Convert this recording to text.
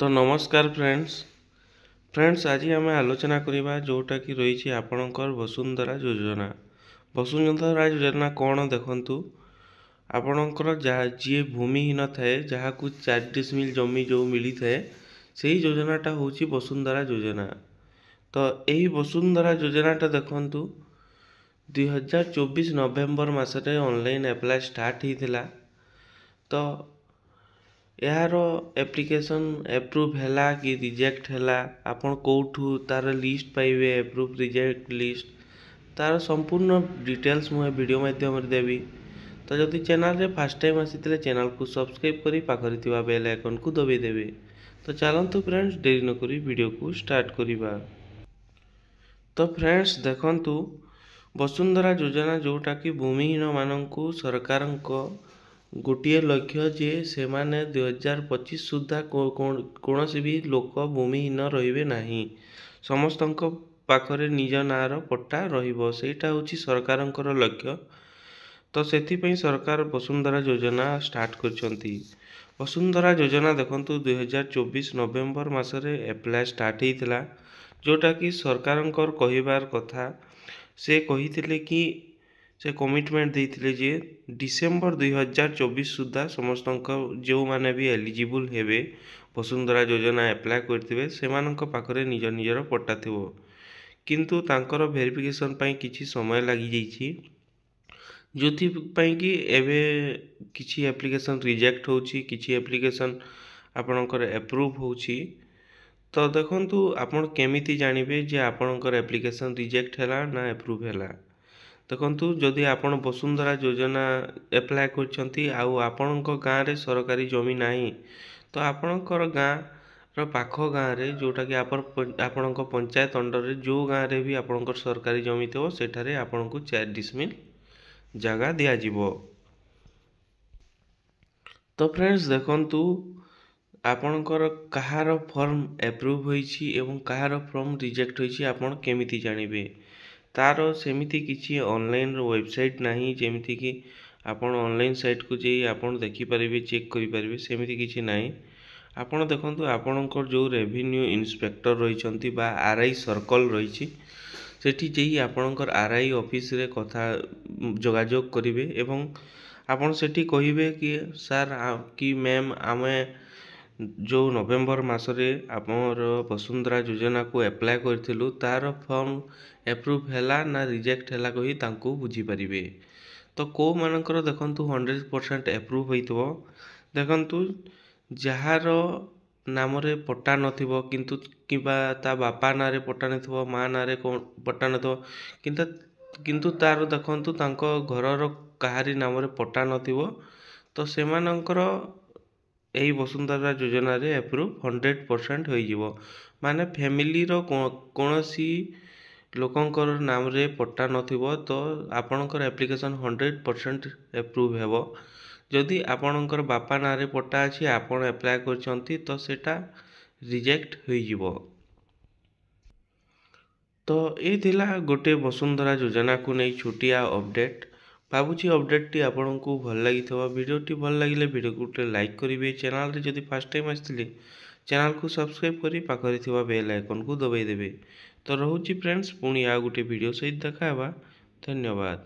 ତ ନମସ୍କାର friends. Friends, ଆଜି ଆମେ ଆଲୋଚନା କରିବା ଯେଉଁଟାକି ରହିଛି ଆପଣଙ୍କର ବସୁନ୍ଧରା ଯୋଜନା। ବସୁନ୍ଧରା ଯୋଜନା କ'ଣ? ଦେଖନ୍ତୁ, ଆପଣଙ୍କର ଯାହା ଯିଏ ଭୂମିହୀନ ଥାଏ, ଯାହାକୁ 4 ଡିସମିଲ୍ ଜମି ଯେଉଁ ମିଳିଥାଏ, ସେଇ ଯୋଜନାଟା ହେଉଛି ବସୁନ୍ଧରା ଯୋଜନା। ତ ଏହି ବସୁନ୍ଧରା ଯୋଜନାଟା ଦେଖନ୍ତୁ, 2024 ନଭେମ୍ବର ମାସରେ ଅନଲାଇନ୍ ଆପ୍ଲାଏ ଷ୍ଟାର୍ଟ ହେଇଥିଲା। ତ ଏହାର ଆପ୍ଲିକେସନ୍ ଆପ୍ରୁଭ୍ ହେଲା କି ରିଜେକ୍ଟ ହେଲା, ଆପଣ କେଉଁଠୁ ତା'ର ଲିଷ୍ଟ ପାଇବେ, ଆପ୍ରୁଭ୍ ରିଜେକ୍ଟ ଲିଷ୍ଟ, ତା'ର ସମ୍ପୂର୍ଣ୍ଣ ଡିଟେଲ୍ସ ମୁଁ ଏ ଭିଡ଼ିଓ ମାଧ୍ୟମରେ ଦେବି। ତ ଯଦି ଚ୍ୟାନେଲରେ ଫାର୍ଷ୍ଟ ଟାଇମ୍ ଆସିଥିଲେ, ଚ୍ୟାନେଲକୁ ସବସ୍କ୍ରାଇବ୍ କରି ପାଖରେ ଥିବା ବେଲ୍ ଆଇକନ୍କୁ ଦବାଇ ଦେବେ। ତ ଚାଲନ୍ତୁ ଫ୍ରେଣ୍ଡସ୍, ଡେରି ନକରି ଭିଡ଼ିଓକୁ ଷ୍ଟାର୍ଟ କରିବା। ତ ଫ୍ରେଣ୍ଡସ୍ ଦେଖନ୍ତୁ, ବସୁନ୍ଧରା ଯୋଜନା ଯେଉଁଟାକି ଭୂମିହୀନମାନଙ୍କୁ ସରକାରଙ୍କ ଗୋଟିଏ ଲକ୍ଷ୍ୟ ଯେ ସେମାନେ 2025 ସୁଦ୍ଧା କୌଣସି ବି ଲୋକ ଭୂମିହୀନ ରହିବେ ନାହିଁ, ସମସ୍ତଙ୍କ ପାଖରେ ନିଜ ନାଁର ପଟ୍ଟା ରହିବ। ସେଇଟା ହେଉଛି ସରକାରଙ୍କର ଲକ୍ଷ୍ୟ। ତ ସେଥିପାଇଁ ସରକାର ବସୁନ୍ଧରା ଯୋଜନା ଷ୍ଟାର୍ଟ କରିଛନ୍ତି। ବସୁନ୍ଧରା ଯୋଜନା ଦେଖନ୍ତୁ, 2024 ନଭେମ୍ବର ମାସରେ ଆପ୍ଲାଏ ଷ୍ଟାର୍ଟ ହେଇଥିଲା, ଯେଉଁଟାକି ସରକାରଙ୍କର କହିବାର କଥା, ସେ କହିଥିଲେ କି ସେ କମିଟମେଣ୍ଟ ଦେଇଥିଲେ ଯେ ଡିସେମ୍ବର 2024 ସୁଦ୍ଧା ସମସ୍ତଙ୍କ ଯେଉଁମାନେ ବି ଏଲିଜିବୁଲ୍ ହେବେ, ବସୁନ୍ଧରା ଯୋଜନା ଆପ୍ଲାଏ କରିଥିବେ, ସେମାନଙ୍କ ପାଖରେ ନିଜ ନିଜର ପଟ୍ଟା ଥିବ। କିନ୍ତୁ ତାଙ୍କର ଭେରିଫିକେସନ୍ ପାଇଁ କିଛି ସମୟ ଲାଗିଯାଇଛି, ଯେଉଁଥିପାଇଁ କି ଏବେ କିଛି ଆପ୍ଲିକେସନ୍ ରିଜେକ୍ଟ ହେଉଛି, କିଛି ଆପ୍ଲିକେସନ୍ ଆପଣଙ୍କର ଆପ୍ରୁଭ୍ ହେଉଛି। ତ ଦେଖନ୍ତୁ, ଆପଣ କେମିତି ଜାଣିବେ ଯେ ଆପଣଙ୍କର ଆପ୍ଲିକେସନ୍ ରିଜେକ୍ଟ ହେଲା ନା ଆପ୍ରୁଭ୍ ହେଲା? ଦେଖନ୍ତୁ, ଯଦି ଆପଣ ବସୁନ୍ଧରା ଯୋଜନା ଆପ୍ଲାଏ କରିଛନ୍ତି ଆଉ ଆପଣଙ୍କ ଗାଁରେ ସରକାରୀ ଜମି ନାହିଁ, ତ ଆପଣଙ୍କର ଗାଁର ପାଖ ଗାଁରେ, ଯେଉଁଟାକି ଆପଣଙ୍କ ପଞ୍ଚାୟତ ଅଣ୍ଡରରେ ଯେଉଁ ଗାଁରେ ବି ଆପଣଙ୍କର ସରକାରୀ ଜମି ଥିବ, ସେଠାରେ ଆପଣଙ୍କୁ 4 ଡିସମିଲ୍ ଜାଗା ଦିଆଯିବ। ତ ଫ୍ରେଣ୍ଡସ୍ ଦେଖନ୍ତୁ, ଆପଣଙ୍କର କାହାର ଫର୍ମ ଆପ୍ରୁଭ୍ ହୋଇଛି ଏବଂ କାହାର ଫର୍ମ ରିଜେକ୍ଟ ହୋଇଛି ଆପଣ କେମିତି ଜାଣିବେ? ତା'ର ସେମିତି କିଛି ଅନଲାଇନ୍ର ୱେବସାଇଟ୍ ନାହିଁ, ଯେମିତିକି ଆପଣ ଅନଲାଇନ୍ ସାଇଟ୍କୁ ଯାଇ ଆପଣ ଦେଖିପାରିବେ, ଚେକ୍ କରିପାରିବେ, ସେମିତି କିଛି ନାହିଁ। ଆପଣ ଦେଖନ୍ତୁ, ଆପଣଙ୍କର ଯେଉଁ ରେଭିନ୍ୟୁ ଇନ୍ସପେକ୍ଟର ରହିଛନ୍ତି ବା ଆର୍ I circle ରହିଛି, ସେଠି ଯାଇ ଆପଣଙ୍କର ଆର୍ I ଅଫିସରେ କଥା ଯୋଗାଯୋଗ କରିବେ ଏବଂ ଆପଣ ସେଠି କହିବେ କି ସାର୍ କି ମ୍ୟାମ୍, ଆମେ ଯେଉଁ ନଭେମ୍ବର ମାସରେ ଆମର ବସୁନ୍ଧରା ଯୋଜନାକୁ ଆପ୍ଲାଏ କରିଥିଲୁ, ତା'ର ଫର୍ମ ଆପ୍ରୁଭ୍ ହେଲା ନା ରିଜେକ୍ଟ ହେଲା କହି ତାଙ୍କୁ ବୁଝିପାରିବେ। ତ କେଉଁମାନଙ୍କର ଦେଖନ୍ତୁ 100% ଆପ୍ରୁଭ୍ ହୋଇଥିବ? ଦେଖନ୍ତୁ, ଯାହାର ନାମରେ ପଟ୍ଟା ନଥିବ କିନ୍ତୁ, କିମ୍ବା ତା ବାପା ନାଁରେ ପଟ୍ଟା ନଥିବ, ମା ନାଁରେ ପଟ୍ଟା ନଥିବ, କିନ୍ତୁ ତା'ର ଦେଖନ୍ତୁ ତାଙ୍କ ଘରର କାହାରି ନାମରେ ପଟ୍ଟା ନଥିବ, ତ ସେମାନଙ୍କର ଏହି ବସୁନ୍ଧରା ଯୋଜନାରେ ଆପ୍ରୁଭ୍ 100% ହୋଇଯିବ। ମାନେ ଫ୍ୟାମିଲିର କୌଣସି ଲୋକଙ୍କର ନାମରେ ପଟ୍ଟା ନଥିବ, ତ ଆପଣଙ୍କର ଆପ୍ଲିକେସନ୍ 100% ଆପ୍ରୁଭ୍ ହେବ। ଯଦି ଆପଣଙ୍କର ବାପା ନାଁରେ ପଟ୍ଟା ଅଛି, ଆପଣ ଆପ୍ଲାଏ କରିଛନ୍ତି, ତ ସେଇଟା ରିଜେକ୍ଟ ହୋଇଯିବ। ତ ଏ ଥିଲା ଗୋଟେ ବସୁନ୍ଧରା ଯୋଜନାକୁ ନେଇ ଛୋଟିଆ ଅପଡ଼େଟ୍। ଭାବୁଛି ଅପଡ଼େଟ୍ଟି ଆପଣଙ୍କୁ ଭଲ ଲାଗିଥିବ। ଭିଡ଼ିଓଟି ଭଲ ଲାଗିଲେ ଭିଡ଼ିଓକୁ ଗୋଟେ ଲାଇକ୍ କରିବେ। ଚ୍ୟାନେଲରେ ଯଦି ଫାର୍ଷ୍ଟ ଟାଇମ୍ ଆସିଥିଲେ, ଚ୍ୟାନେଲକୁ ସବସ୍କ୍ରାଇବ୍ କରି ପାଖରେ ଥିବା ବେଲ୍ ଆଇକନ୍କୁ ଦବାଇ ଦେବେ। ତ ରହୁଛି ଫ୍ରେଣ୍ଡସ୍, ପୁଣି ଆଉ ଗୋଟେ ଭିଡ଼ିଓ ସହିତ ଦେଖା ହେବା। ଧନ୍ୟବାଦ।